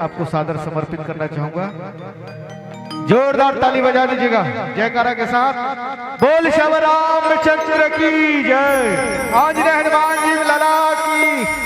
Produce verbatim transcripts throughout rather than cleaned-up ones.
आपको सादर समर्पित करना चाहूंगा। जोरदार ताली बजा दीजिएगा जयकारा के साथ। बोल श्याम रामचंद्र की जय, आंजनेय हनुमान जी लाला की।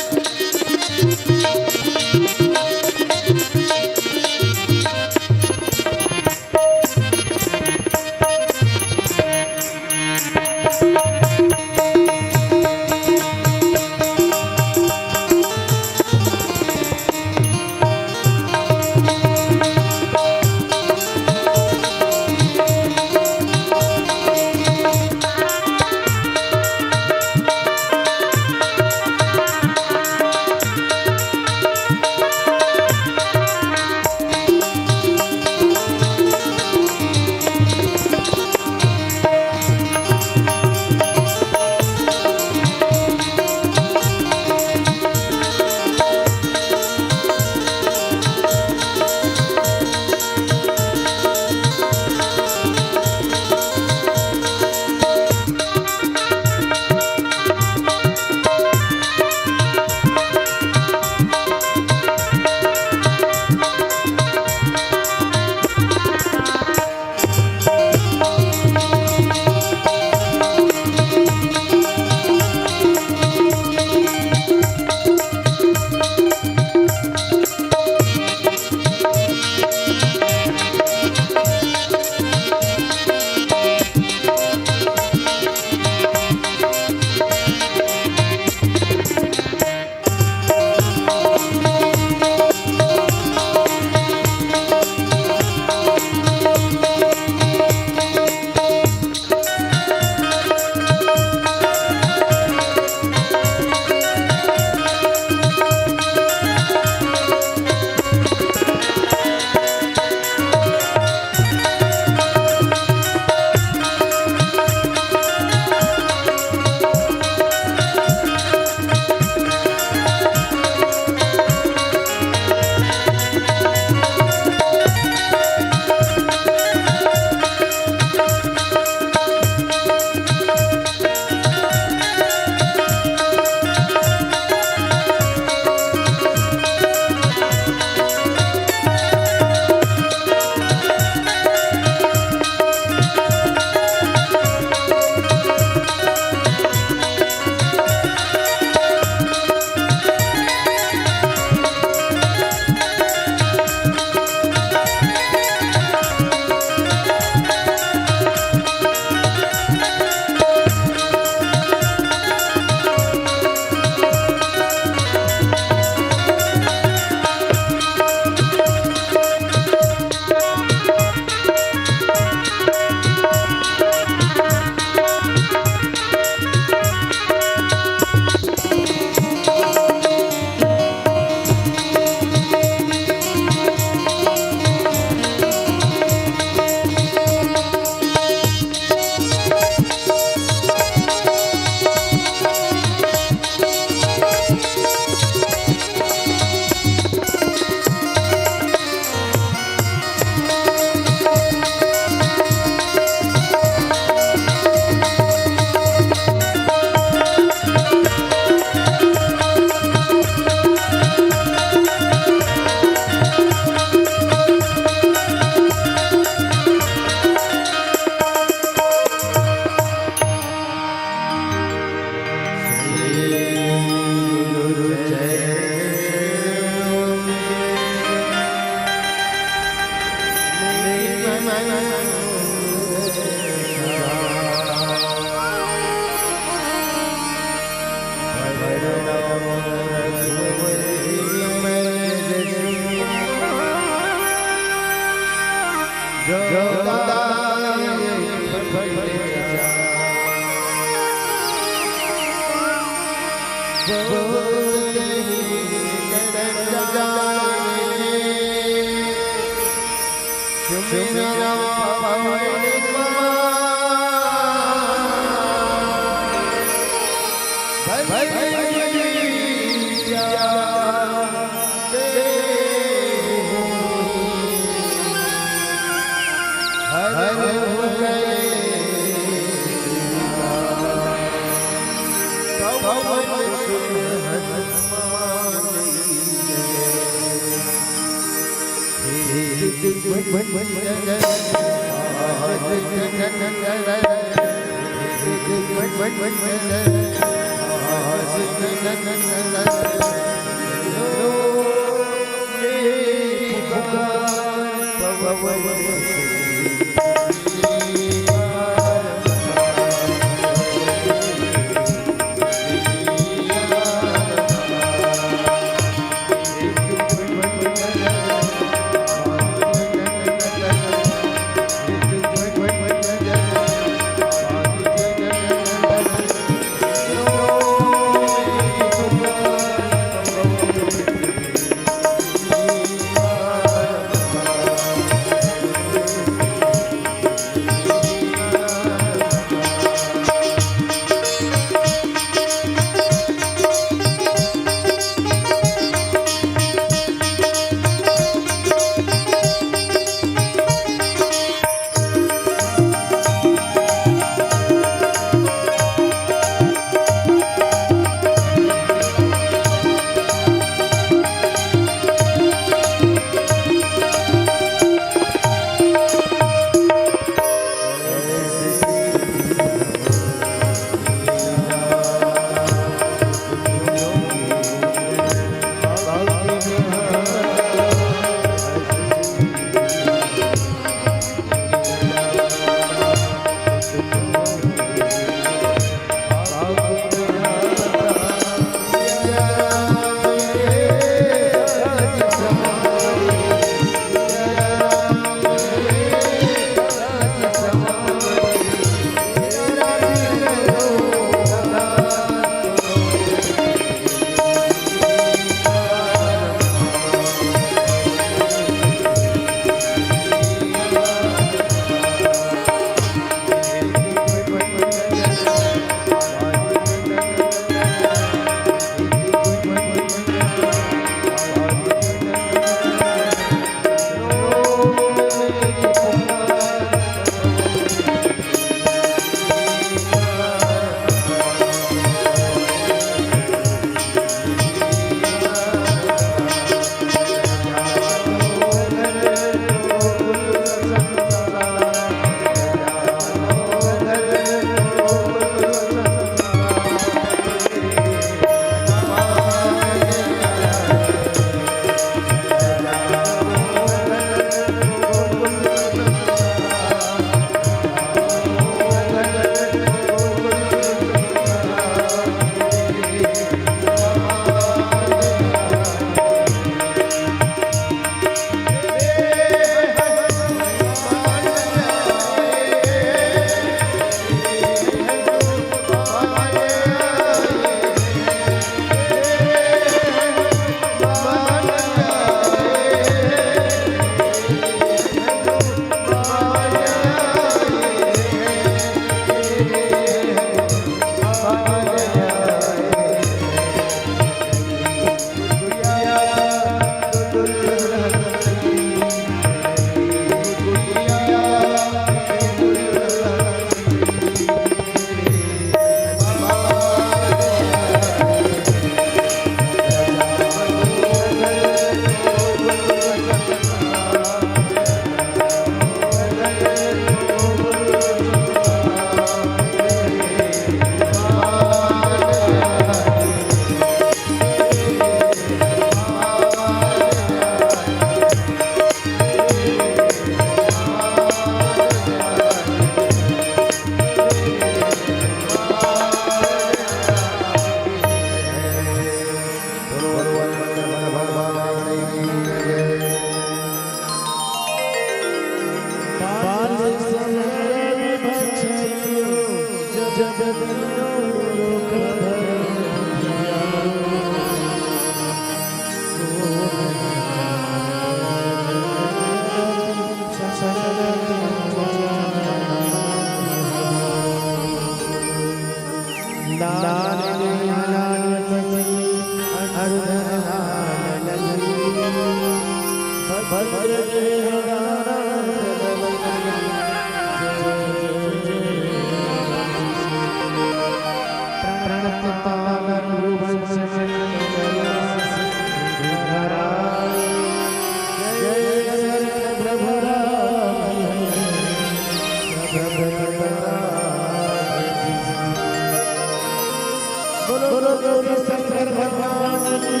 बोलो, बोलो गौरी शंकर भगवान की,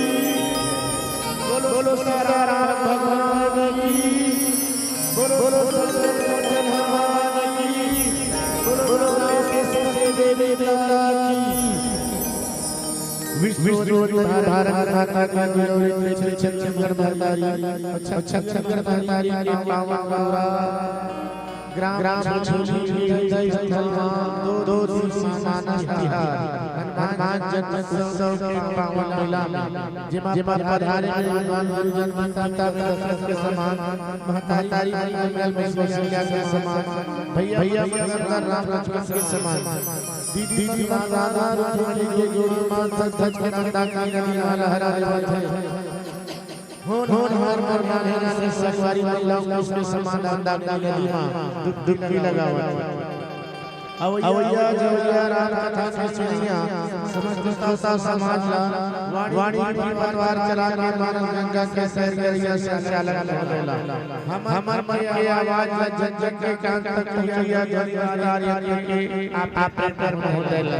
बोलो सीताराम भगवान की, बोलो शंकर मोहन भगवान की, बोलो राम के सती देवी माता की। विष्णु भारत माता की, बोलो छत्तीसगढ़ महतारी, छत्तीसगढ़ महतारी के पावन गौरा ग्राम छोटी गंगा स्थल म दो दो दिवसीय मानस तिहार हनुमान जन्मोत्सव के पावन मेला म जेमा पधारे हनुमान गुरुजन मन पिता में दशरथ के समान, महतारी मन मंगल में कौशल्या के समान, भैया मन राम लक्ष्मण के समान, दीदी मन राधा रुक्मणी के जोड़ी म सज धज के मंदाकिनी नदी म लहरा लेवत हे। होनहार मन नान्हे नान्हे संगवारी मन ला उसके समान मंदाकिनी नदी म डुबकी लगावत। अवइया जवइया राम कथा के सुनइया समस्त श्रोता समाज ला वाणी की पतवार चला के मानस गंगा के सैर करिया संचालक महोदय ला, हमर मन के आवाज ला जन जन के कान तक पहुंचइया ध्वनिदार यंत्र के ऑपरेटर महोदय ला,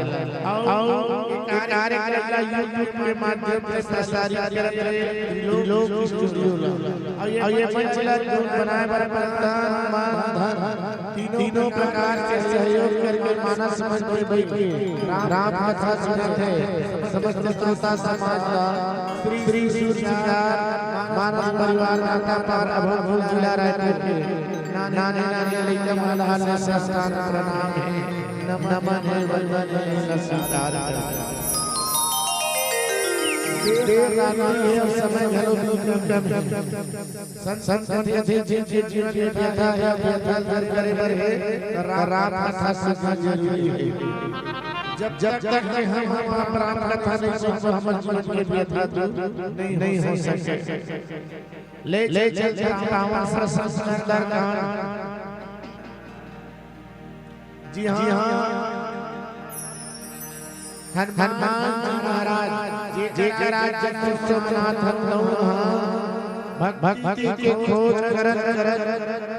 अउ ए कार्यक्रम ला YouTube के माध्यम से प्रसारित करत हे त्रिलोक स्टूडियो ला। अउ ये मंच ला बनाए बर तन मन धन तीनों प्रकार के सहयोग करके मानस मंच में बैठ के राम कथा सुनत हे समस्त श्रोता समाज ला श्री सूरज मानस परिवार नाका पार अभनपुर जिला रायपुर के नाने नाने लइका मन ला साष्टांग प्रणाम हे, नमन हे, वंदन हे, नमस्कार हे। देर रात्रि हे अउ समय घलो बहुत कम हे। संत, संत कथे, जिन, जिन के जीवन में व्यथा हे, व्यथा दूर करे बर हे, त राम कथा सुनना जरूरी हे। जब, जब तक कि हम, हम आप राम कथा नहीं सुनबो, हमर जीवन के व्यथा दूर नहीं हो सके। ले, ले चल, चल, पावन प्रसंग सुंदरकांड। जी हाँ, हनुमान जी महाराज, जे, जेकर आज जन्मोत्सव मनात हन, तहूँ ह भक-, भक्ति के खोज करत, करत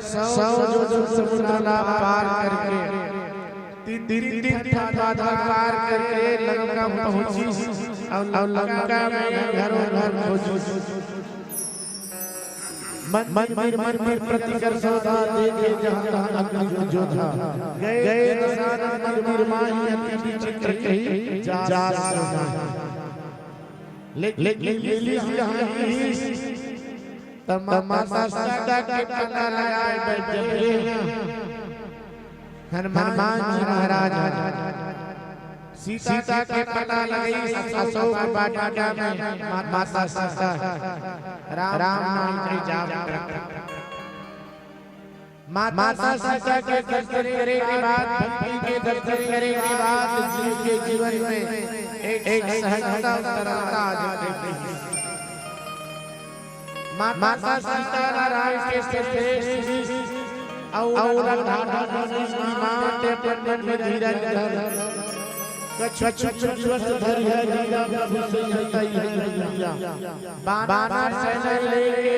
सौ जोजन समुद्र ला पार करके, तीन, तीन, तीन ठा बाधा पार करके लंका पहुँचिस अउ लंका में घरों घर खोजिस। मन, मन, मन, मन, मन प्रतिकर्षों का देखे जहाँ तहाँ अग्नि जोधा। गए दशानन मग बीर माहि अति विचित्र कहि जास सोधा। ले-, लेकिन मिलिस कहाँ ईश, तब माता सीता के पता लगाए बैठे हनुमान जी महाराज। सीता के पता लगइस अशोक वाटिका में मा-, माता सीता राम, राम नाम के जाप करत। मा-, माता सीता के दर्शन करे के बाद, भक्ति के दर्शन करे के बाद जीव के जीवन में एक, एक सहजता अउ सरलता आ जाथे। मा-, माता सीता ला राम के श्रेष्ठ अउ ओला ढाढ़ा बनिस कि माँ ते अपन मन में धीरज धर। कछु, कछु दिवस धरिहा लीला प्रभु सही हतई है भैया। बानर सेना लेके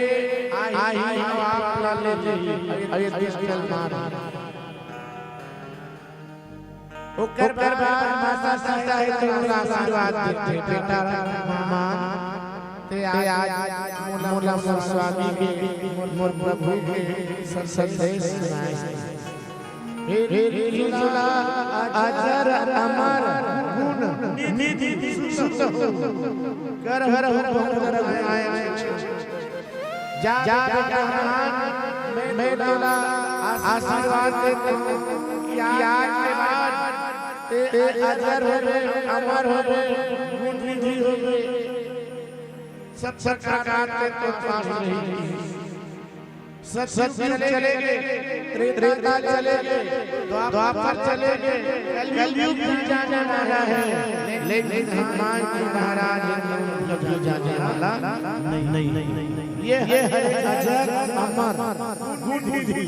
आही अउ आप ला ले जाही। अउ ये दुष्ट मार ओकर बाद माता सीता हे तो ओला आशीर्वाद देथे, "बेटा, माँ, ते आज मोला मोर स्वामी के, मोर प्रभु के संदेश सुनाए। हे ऋषि सुना, अजर अमर गुण निधि सुत हो, करहु बहुत रघुनायक।" जा, जा बेटा हनुमान, मैं, मैं तोला आशीर्वाद देथंव कि आज के बाद ते, ते अजर होबे, अमर होबे, गुण निधि होबे, सब प्रकार से तोर पास रही। सतयुग चले गे, त्रेता चले गे, द्वापर चले गे, कलयुग भी जाने वाला है, लेकिन हनुमान जी महाराज कभी जाने वाला नहीं। ये हरे अजर अमर गुण निधि।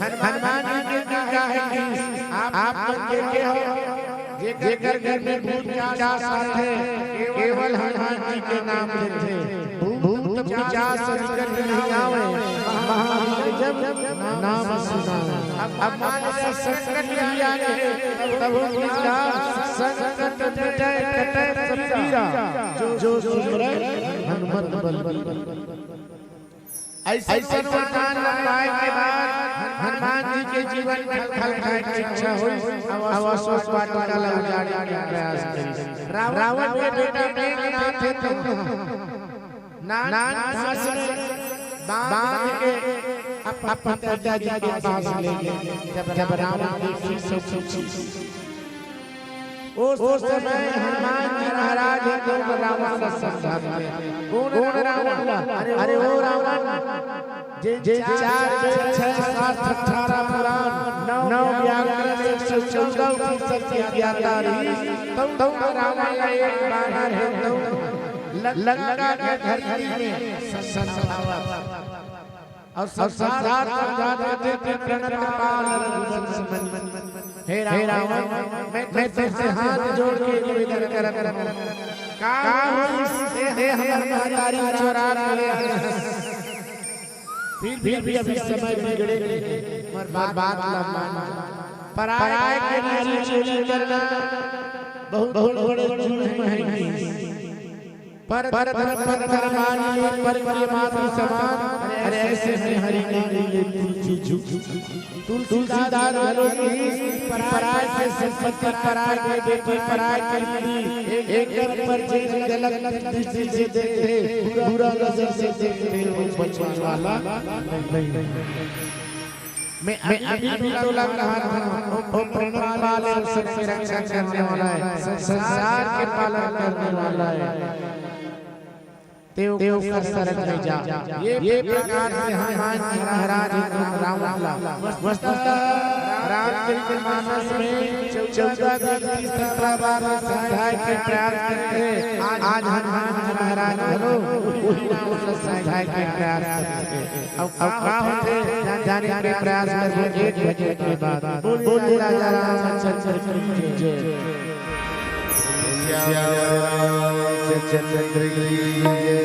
हनुमान जी के टीका हे कि आप, आप मन देखे हो, जेकर घर में भूत पिशाच आथे, केवल हनुमान जी के नाम लेथे। भूत पिशाच निकट नहीं आवे, महावीर जब नाम सुनावे। अब, अब मान लो संकट नहीं आ गए, तब हम इसका संकट मिटे, कटे सब पीरा, जो, जो सुमरे हनुमत बल। अइसन वरदान ला पाए के बाद हनुमान जी के जीवन में खल खाए के इच्छा होइस, अउ अशोक वाटिका ला उजाड़े के प्रयास करिस। रावण के बेटा मेघनाथ हे, तो नान, नान पास में बांध के अपन पिताजी के पास ले गए। जब, जब रावण देखिस तो पूछिस, ओ, ओ समय हनुमान जी महाराज हे, तो रावण ला समझाथे। कोन रावण ला? अरे ओ रावण, जे, जे चार वेद, छह शास्त्र, अठारह पुराण, नौ व्याकरण, एक सौ चौदह उपनिषद के ज्ञाता रहिस, तउ, तउ रावण ला एक बानर हे, तउ लंका के धरती में स-, स-, समझावत। अउ संसार समझात रथे कि प्रणत पाल रघुवंश मनी। हे रावण, मैं, मैं तोर से हाथ जोड़ के निवेदन करत हूँ। का होइस, ते हमर महतारी चोरा ले हस। फिर भी, भी अभी समय बिगड़े नहीं हे, हमर बात ला मान। पराय के नारी चोरी करना बहुत, बहुत बड़े जुर्म हे। पर, पर, पर, पर, पर मानिए, पर प्रिय मातृ समान, अरे ऐसे में हरि नाम ले तुलसी झुक। तुलसीदास घलो कहिस, पराय के संपत्ति, पराय के बेटी, पराय के पति, एक पर जे गलत दृष्टि से देखथे, बुरा नजर से देखथे, वो बचने वाला नहीं। मैं, मैं अभी भी तोला कहत हूँ, वो, वो प्रणत पाल हे, सबके रक्षा करने वाला हे, संसार के पालन करने वाला हे। तें ओकर शरण में जा। ये प्रकार से हनुमान जी महाराज हे, तो रावण ला वस्तुतः रामचरित मानस में चौदह के तीस, सत्रह बार समझाए के प्रयास करथे। आज हनुमान जी महाराज घलो वही रावण ला समझाए के प्रयास करथे। अब, अब का होथे, जाने के प्रयास करबो एक भजन के बाद। बोलिए राजा रामचंद्र की जय। श्याम रामचंद्र की जय।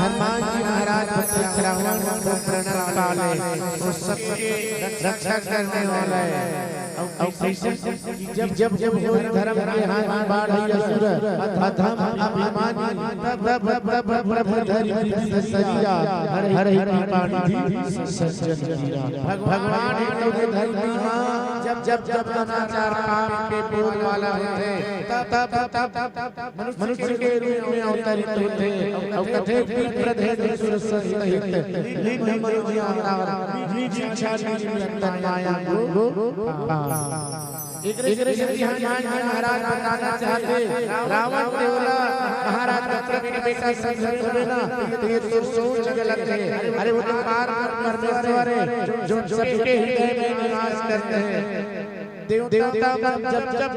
हनुमान जी महाराज भक्त रावण को प्रणत पाले, वो सबके रक्षा करने वाला है। और कैसे कि जब जब कोई धर्म के हानि बाढ़ असुर अधम अभिमानी, तब तब तब प्रभु धरि सरीरा, हरहि कृपानिधि सज्जन कीरा। भगवान एक तो धरती माँ जब जब जब अनाचार पाप के बोल वाला होथे, तब तब तब तब मनुष्य के रूप में अवतरित होथे अउ कथे, विप्रधेन सुर सहित लीन मनुज अवतार, निज इच्छा निज निरंतर माया को पार। एकरे से हनुमान जी महाराज बताना चाहथे, रावण देवला महाराज दशरथ के बेटा समझे होबे ना, तो ये तो सोच गलत है। अरे वो तो पार परमेश्वर है, जो सबके हृदय में निवास करते हैं। देवता मन जब जब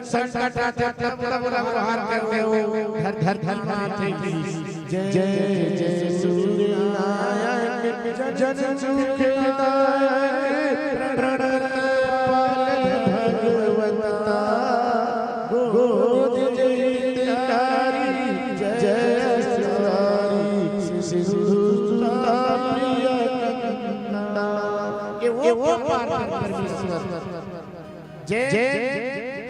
संकट आथे तब तब ओला गुहार करथे, ओ धर-, धरती माथे की। जय जय सूर्य नारायण जन सुखदायक, प्रणत पालक भगवंता, गोद जय हितकारी, जय सुरारी, सिंधु सुता प्रिय कंता। ये वो पार परमेश्वर। जय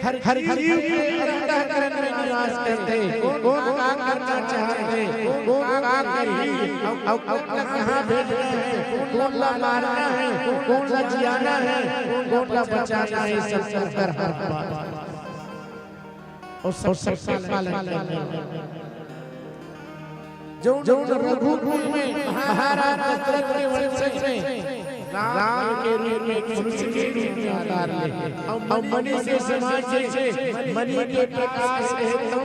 हर हर जीव के अंतःकरण में निवास करते। कौन का करना चाहते, कौन का करही, अब अब कहाँ भेजना है, कौन ला मारना है, कौन ला जियाना है, कौन ला बचाना है, सब कर हर बात। और सब सबका पालन करने वाला। जो जो रघुकुल में महाराज दशरथ के वंशज में राम के रूप में एक मनुष्य के रूप में अवतार ले, अउ मनुष्य समाज से मणि के प्रकाश के हेतु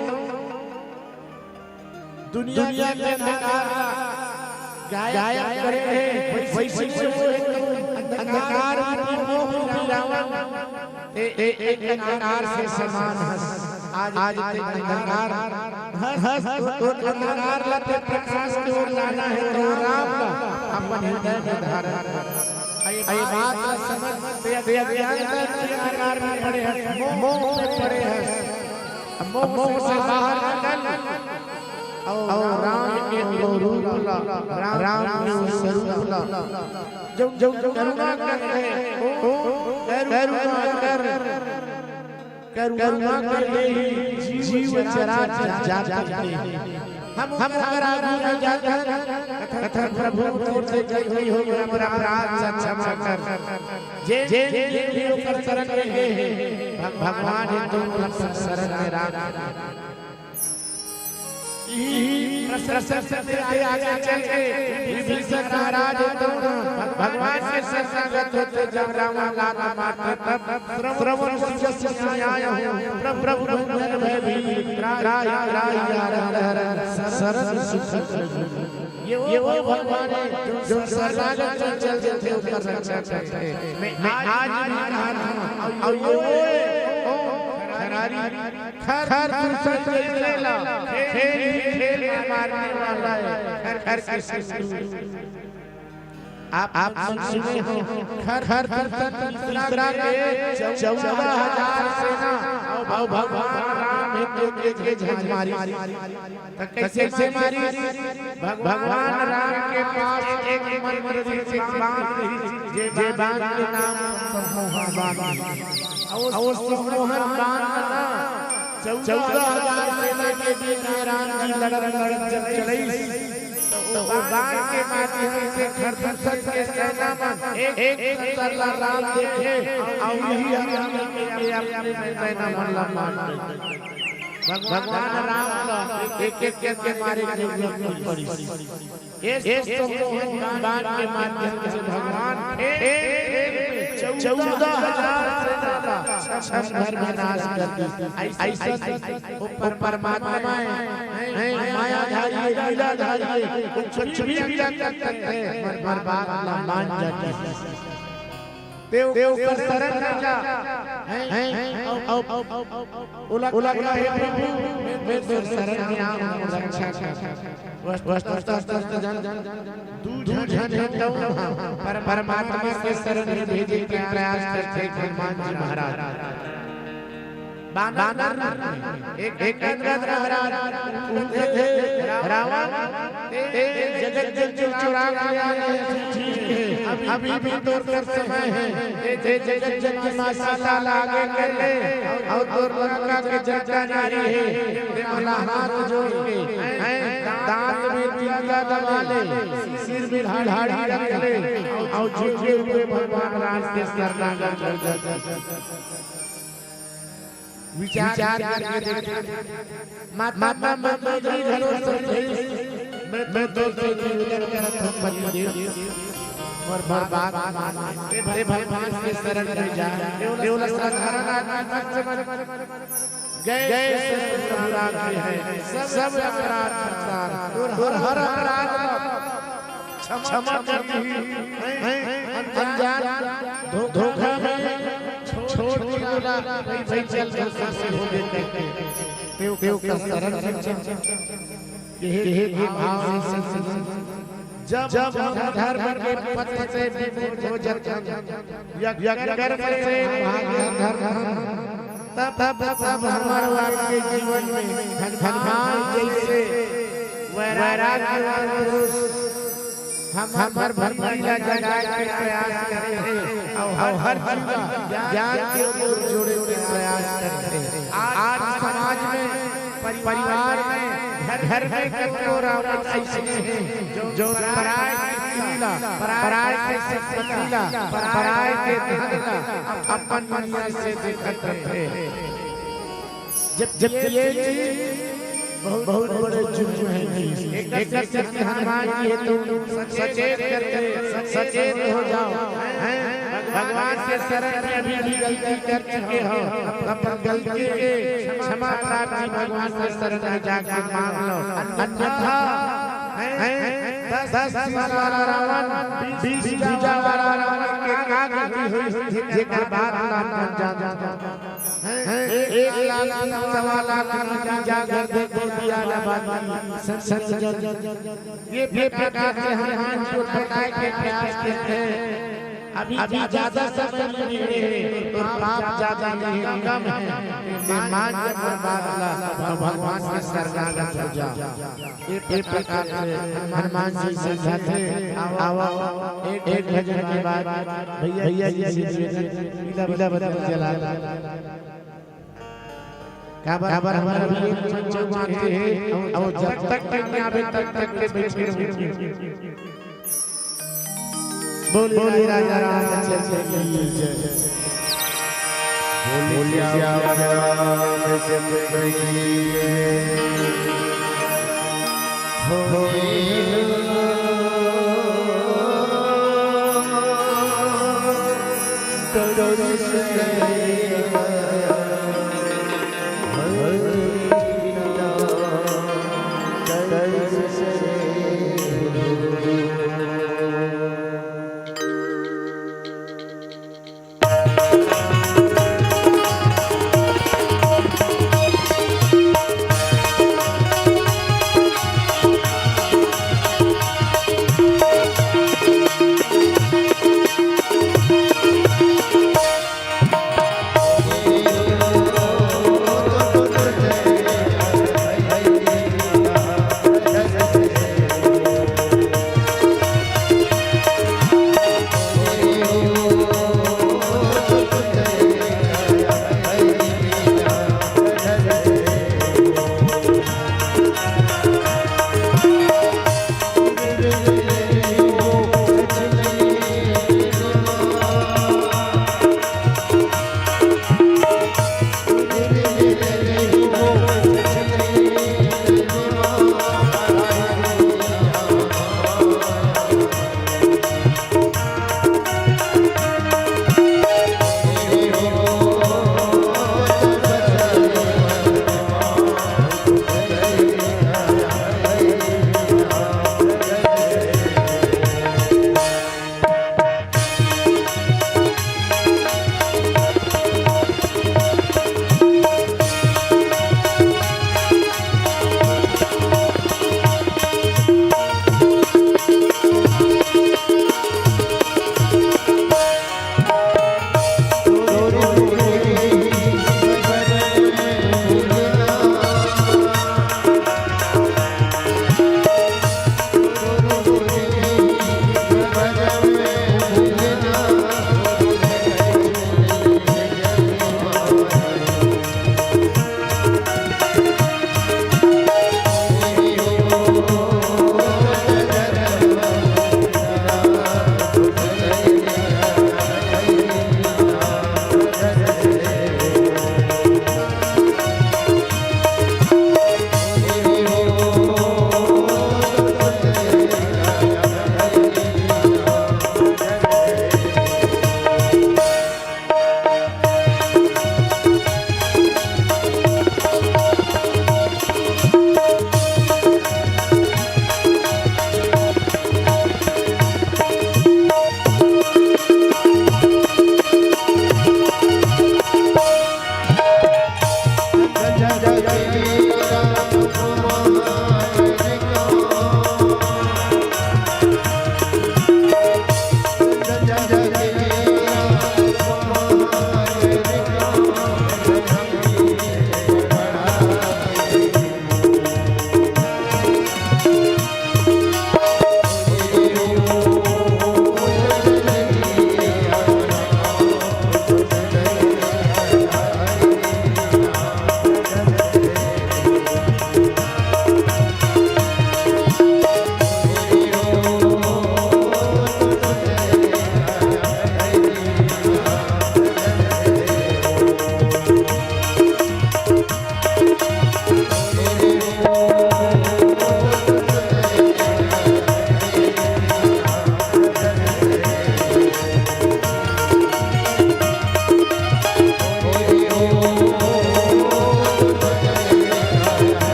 दुनिया के अंधकार ला गायब करे हे। वैसे वो अंधकार रूपी मोह रूपी रावण ए, ए, एक अंधकार से समान हस। आज, आज ते अंधकार हस, हस, तो, तो अंधकार ला ते प्रकाश के ओर लाना हे, तो राम ला अपन हृदय में धारण कर। ये बात ला समझ, ते, ते अज्ञानता के अंधकार में पड़े हस, मोह में पड़े हस। मोह से बाहर निकल, अउ राम के वो रूप ला, राम के वो स्वरूप ला, जो, जो करुणा करथे, वो करुणा कर, करुणा कर ले ही जीव चराचर जात हे। हम, हम अगर आगू में जात हन, कथा प्रभु तोर से गई हुई हो, अपराध से क्षमा कर। जे, जे, जे भी ओकर शरण में गए हे, भग-, भगवान हे तो ओकर शरण में राख। यही प्रसंग से आगे चल के विभीषण महाराज तो भगवान के शरणागत होते, जब रावण लात मारते, तब श्रवण शिष्य न्याय हो, प्रभु, प्रभु भंजन भय भीत, त्राहि, त्राहि, हर, हर, शरण सुख कर। ये वो, ये वो भगवान हे, जो शरणागत में चल देथे, ओकर रक्षा करथे। मैं आज भी कहा था, अउ ये वो हे, ओ, खरारी, खर, खर दूसर जैसे ला, खेल ही खेल में मारने वाला हे, खर, खर के शत्रु। आप, आप सुने हो, खर, खर दूसर तीसरा के चौदह हजार सेना, अउ भगवान राम हे तो के, के झांझ मारी। त कइसे मारिस? भगवान राम के पास एक मंत्र से बाण रहिस, जे, जे बाण के नाम सम्मोहन बाण रहिस। अउ वो सम्मोहन बाण ला चौदह हजार सेना के बीच में राम जी लड़त लड़त जब चलइस, त वो बाण के माध्यम से खर दूसर के सेना मन एक, एक दूसर ला राम देखे, अउ इही हमन के अपने सेना मन ला मार दे। भगवान राम ला एक एक करके मारे के जरूरत नइ पड़िस। ये सम्मोहन बाण के माध्यम से भगवान फिर चौदह हजार सेना ला क्षण भर में नाश कर दिस। अइसन वो परमात्मा हे, हे मायाधारी हे, लीलाधारी हे, वो कुछ भी कर सकथे, पर बात ला मान जाथे। ते, ते ओकर शरण में जा। हैं? हैं? अउ, अउ, अउ, अउ, ओला, ओला कहे, "हे प्रभु, मैं तोर शरण में आऊं, रक्षा कर।" वस्तु, वस्तु, वस्तु, वस्तु जन, दू झन हे तउ, पर परमात्मा के शरण में भेजे के प्रयास करथे हनुमान जी महाराज। बानर, बानर एक, एक अंगद महाराज, उनके थे रावण, ते जगत जन के चुरा लिया है, ठीक है, अभी, अभी भी तोर कर समय है, ते जगत जन की माँ सीता ला आगे कर ले, अउ तोर लंका के जनता नारी है, ते मोला हाथ जोड़ के, हैं, दांत में तिनका दबा ले, सिर में ढाढ़ी रख ले, अउ झुके हुए भगवान राम के शरणागत हो जा। विचार करके देख। माता, माता मंदोदरी घलो समझाइस, "मैं तो तोर से निवेदन करत हूं पति देव, मोर, मोर बात मान ले। हे भगवान के शरण में जा।" केवल साधारण आदमी मत समझ। गए, गए शरण प्रभु राम के हैं, सब अपराध क्षमता, तोर हर अपराध क्षमा कर दिही, हैं? अनजान धो-, धोखा में छोड़ दिही ओला, भाई चल धोखा से हो गए करके। तेव, तेव का शरण में चल। यही, यही भाव से चल। जब, जब हम धर्म के पथ से विमुख हो जाते हैं, या, या कर्म से भाग धर्म, तब, तब, तब हमारे आपके जीवन में हनुमान जैसे वैराग्यवान पुरुष हम, हमर भक्ति ला जगाए के प्रयास करथे, अउ हर जीव ला ज्ञान के ओर जोड़े के प्रयास करथे। आज समाज में, परिवार में, घर, घर में कतको रावण अइसने हे, जो, जो पराय के स्त्री ला, पराय के संपत्ति ला, पराय के धन ला अपन नजर से देखत रहिथे। जब, जब ये चीज बहुत, बहुत बड़े जुर्म है। एकर सेती हनुमान जी हे तो सचेत करके सचेत हो जाओ, हैं? भगवान के शरण में अभी भी गलती कर चुके हो, अपन गलती के क्षमा प्रार्थी भगवान के शरण में जाके मांग लो, अन्यथा, हैं? दस सिर वाला रावण, बीस भुजा वाला रावण के का गति होई, जेकर बात ना मन जानता। हैं? एक लाख, सवा लाख नतीजा गर्दन को दिया जवानी। सत-, सत-, ये, ये प्रकार से हनुमान जी को बताए के प्रयास करते हैं। अभी, अभी ज्यादा समय नहीं है और पाप ज्यादा नहीं है, कम है। मान के बर्बाद ला, भगवान के शरणागत हो जा। ये, ये प्रकार से हनुमान जी समझाते, आओ, आओ, एक, एक भजन के बाद भैया, भैया जी से निवेदन, पीला बत्ती जला। काबर, काबर हमर अभी एक चौक बाकी है, अउ जब तक नहीं आवे, तब तक के बैठे रहू। बोलिए राजा रामचंद्र की जय। बोलिए रामचंद्र की जय।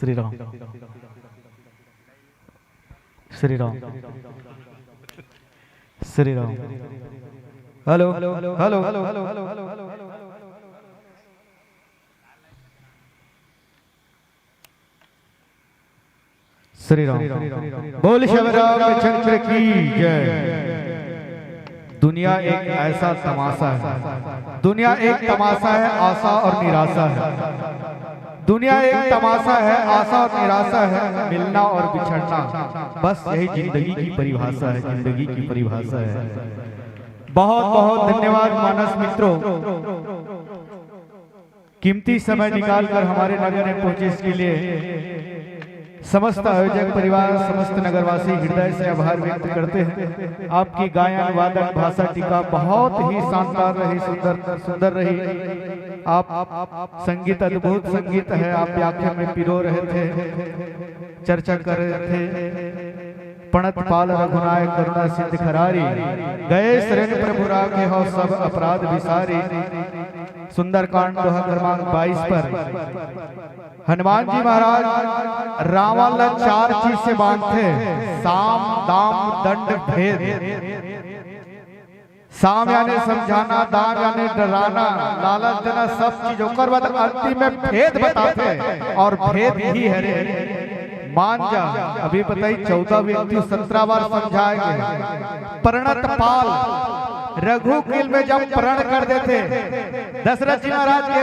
श्री राम, श्री राम, श्री राम। Hello, hello, Shri Ram. बोल शिवराम चंद्र की जय। दुनिया एक ऐसा तमाशा है, दुनिया एक तमाशा है, आशा और निराशा है। दुनिया एक तमाशा है, आशा और निराशा है, मिलना और बिछड़ना, बस यही जिंदगी की परिभाषा है, जिंदगी की परिभाषा है। बहुत बहुत धन्यवाद मानस मित्रों, कीमती समय निकालकर हमारे नगर में पहुंचे, इसके लिए समस्त आयोजक परिवार, समस्त नगरवासी हृदय से आभार व्यक्त करते हैं। आपकी गायन, वादन, भाषा टीका बहुत ही शानदार रही, सुंदर, सुंदर रही। आप, आप, आप संगीत, अद्भुत संगीत है, आप व्याख्या में पिरो रहे थे, चर्चा कर रहे थे। प्रणत पाल रघुनाय करुणा सिंध खरारी, गए शरण प्रभु राखे हो सब अपराध विसारी। सुंदरकांड दोहा क्रमांक बाईस पर हनुमान जी महाराज रावण ला चार चीज से बांधथे, साम, दाम, दंड, भेद। साम यानी समझाना, दाम यानी डराना, लालच देना, सब चीज। ओकर बाद अंतिम में भेद बताथे, और भेद ही हरे, मान जा। अभी बताई, चौदह व्यक्ति सत्रह बार समझाए गए। प्रणत पाल रघुकुल में जब प्रण कर देथे दशरथ जी महाराज के,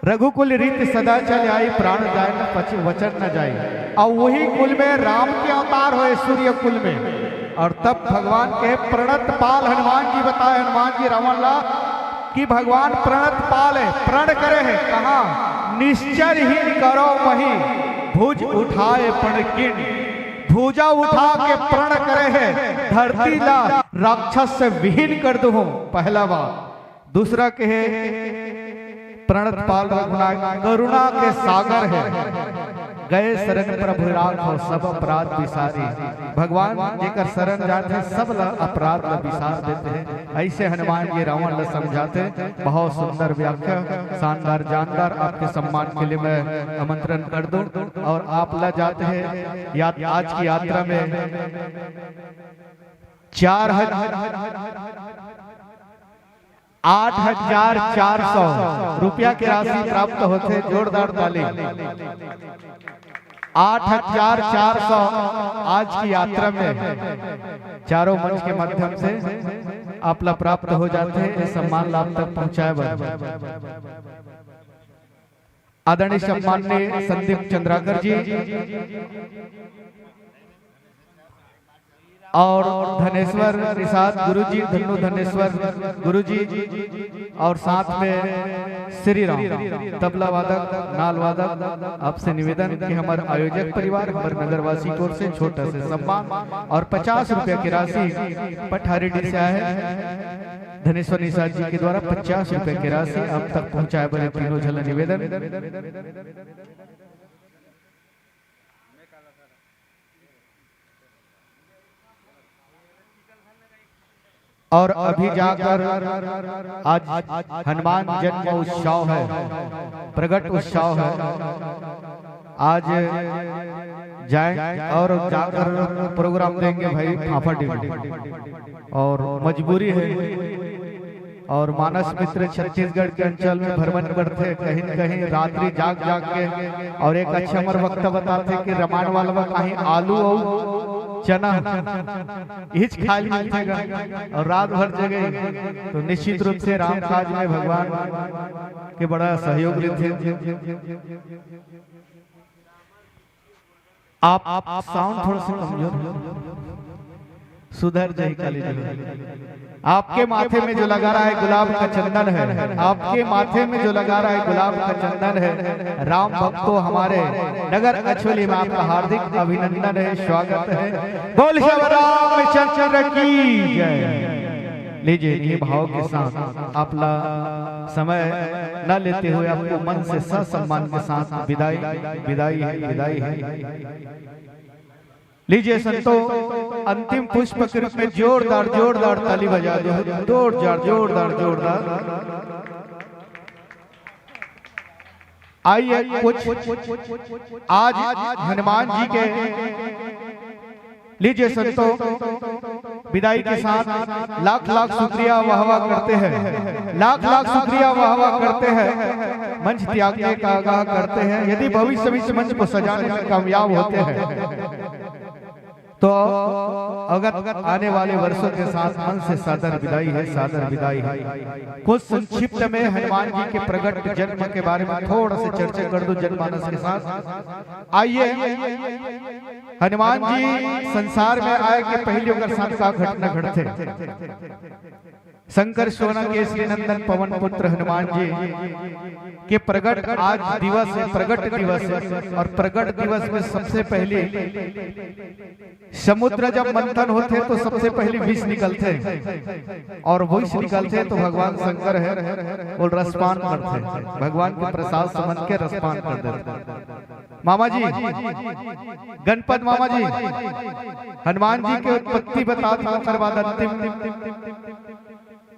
रघुकुल रीत सदा चल आई, प्राण जाए न पच-, वचन न जाए। और वही कुल में राम के अवतार होए, सूर्य कुल में। और तब भगवान के प्रणत पाल हनुमान जी बताए, हनुमान जी रावण ला कि भगवान प्रणत पाल है, प्रण करे है, कहा निश्चर ही करो मही भुज उठाए प्रण किन। भुजा उठा के प्रण करे है, धरती ला राक्षस से विहीन कर दूं, पहला बार। दूसरा कहे प्रणत पाल रघुनाथ करुणा के सागर है, गए शरण प्रभु राख हो सब अपराध विसारी। भगवान जेकर शरण जाथे, सब ला अपराध ला विसार देथे। ऐसे हनुमान जी रावण ला समझाथे। बहुत सुंदर व्याख्या, शानदार जानदार। आपके सम्मान के लिए मैं आमंत्रण कर दूं और आप ला जाते हैं यात-, आज की यात्रा में चार हजार आठ हजार चार सौ रुपया के राशि प्राप्त होथे। जोरदार ताली। आठ हजार चार सौ आज की यात्रा में चारों मंच के माध्यम से आप ला प्राप्त हो जाथे। ये सम्मान लाभ तक पहुंचाए बर आदरणीय सम्माननीय संदीप चंद्राकर जी और धनेश्वर निषाद गुरुजी, धन्नू धनेश्वर गुरुजी और साथ में श्री राम तबला वादक, नाल वादक, आपसे निवेदन कि हमर आयोजक परिवार, हमर नगरवासी की ओर से छोटा से सम्मान और पचास रुपया की राशि पठारी डी से आए हैं। धनेश्वर निषाद जी के द्वारा पचास रुपया के राशि आप तक पहुंचाए बर तीनों झन ला निवेदन। और अभी जाकर आज हनुमान जन्म उत्सव है, प्रगट उत्सव है, आज जाए और जाकर प्रोग्राम देंगे भाई फाफा टीवी। और मजबूरी है। और मानस मित्र छत्तीसगढ़ के अंचल में भ्रमण करथे, कहीं न कहीं रात्रि जाग जाग के। और एक अच्छा हमर वक्ता बताथे कि रामायण वाला में कहीं आलू और चना इच खाए मिलथे गा, और रात भर जगे, तो निश्चित रूप से राम काज में भगवान के बड़ा सहयोग लेथे। आप, आप साउंड थोड़ा सा कमजोर है, सुधर जाए काली जी। आपके माथे में जो लगा रहा है गुलाब का चंदन है, आपके माथे में जो लगा रहा है गुलाब का चंदन है। राम भक्तों, हमारे नगर अछोली में आपका हार्दिक अभिनंदन है, स्वागत है। बोल श्री रामचंद्र की जय। लीजिए, इन्हीं भाव के साथ आप ला समय न लेते हुए आपको मन से ससम्मान के साथ विदाई, विदाई है, विदाई है। लीजिए संतो, अंतिम पुष्प के रूप में जोरदार, जोरदार ताली बजा दो, जोरदार, जोरदार, जोरदार। आइए कुछ आज हनुमान जी के, लीजिए संतों, विदाई के साथ लाख लाख शुक्रिया वाह वाह करते हैं, लाख लाख शुक्रिया वाह वाह करते हैं, मंच त्यागने का आगाह करते हैं। यदि भविष्य में इस मंच को सजाने में कामयाब होते हैं तो अवगत आने वाले वर्षों के साथ मन से सादर विदाई है, सादर विदाई है। कुछ संक्षिप्त में हनुमान जी के प्रगट जन्म के बारे में थोड़ा सा चर्चा कर दो जनमानस के साथ। आइए, हनुमान जी संसार में आए के पहले ओकर साथ का घटना घटथे। शंकर सोना केसरी नंदन पवन पुत्र हनुमान जी के प्रगट आज दिवस है, प्रगट दिवस है। और प्रगट दिवस में सबसे पहले समुद्र जब मंथन होथे तो सबसे पहले विष निकलथे, और विष निकलथे तो भगवान शंकर है वो रसपान करथे, भगवान के प्रसाद समझ के रसपान कर देथे। मामा जी, गणपत मामा जी, हनुमान जी के उत्पत्ति बता था, ओकर बाद अंतिम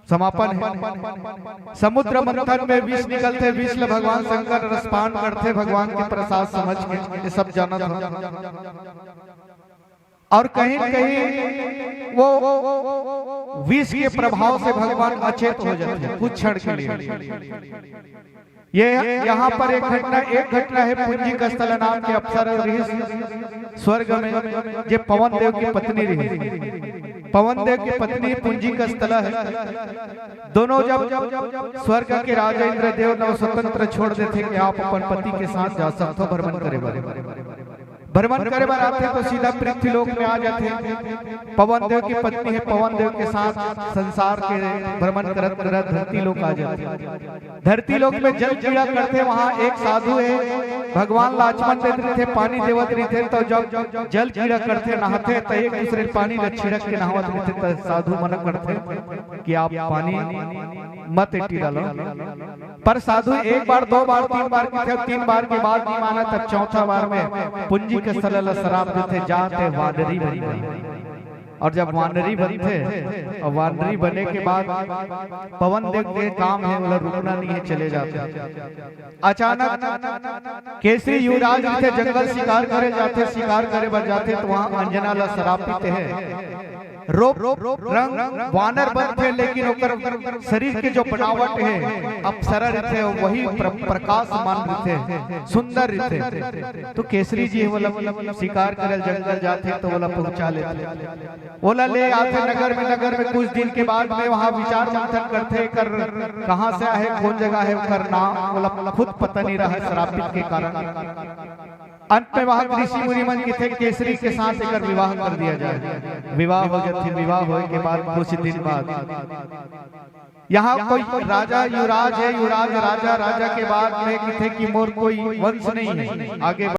समापन है। समुद्र मंथन में विष निकलथे, विष ल भगवान शंकर रसपान करथे भगवान के प्रसाद समझ के, ये सब जानत हो। और कहीं न कहीं वो विष के प्रभाव से भगवान अचेत हो जाते हैं कुछ क्षण के लिए। ये यहाँ पर एक घटना, एक घटना है, पुंजिक स्थल नाम के अप्सरा रहिस स्वर्ग में, जे पवन देव की पत्नी रहिस। पवन देव की पत्नी पुंजिक स्थल है। दोनों जब स्वर्ग के राजा इंद्रदेव न स्वतंत्र छोड़ देथे कि आप अपन पति के साथ जा सकथो भ्रमण करे बर। भ्रमण करे बर आथे तो सीधा पृथ्वी लोक में आ जाथे। पवन देव की पत्नी है, पवन देव के साथ संसार के भ्रमण करत करत धरती लोक आ जाथे। धरती लोक में जल क्रीड़ा करथे, वहाँ एक साधु है, भगवान ल आचमन देत रहिथे, पानी देवत रहिथे, तो जब जल क्रीड़ा करथे, नहाथे, तो एक दूसरे ल पानी ल छिड़क के नहावत रहिथे, तो साधु मना करथे कि आप पानी मत एटी डालो। पर साधु एक बार, दो बार, तीन बार किथे, तीन बार के बाद नहीं माना, तब चौथा बार में पुंजिक स्थल ल श्राप देथे, जा तैं वानरी बन जा। और जब वानरी बनथे, और वानरी बने के बाद पवन देव के काम है, ओला रुकना नहीं है, चले जाथे। अचानक केसरी युवराज रहिथे, जंगल शिकार करे जाथे, शिकार करे बर जाथे, तो वहाँ अंजना ला श्राप देथे। रूप रंग वानर बनथे, लेकिन ओकर शरीर के जो बनावट है, अप्सरा रहिथे, वही प्र-, प्रकाशमान रहिथे, सुंदर रहिथे। तो केसरी जी ओला शिकार करे जंगल जाथे, तो ओला पहुंचा लेथे, ओला ले आथे नगर में। नगर में कुछ दिन के बाद में वहाँ विचार मंथन करथे, कर कहाँ से आहे, कौन जगह है, ओकर नाम ओला खुद पता नहीं रहा है श्रापित के कारण। अंत में वहाँ ऋषि मुनि मन किथे, केसरी के साथ एकर विवाह कर दिया जाए। विवाह हो जाथे, विवाह होए के बाद कुछ दिन बाद यहाँ कोई राजा युवराज है, युवराज राजा, राजा के बाद में किथे कि मोर कोई वंश नहीं है, आगे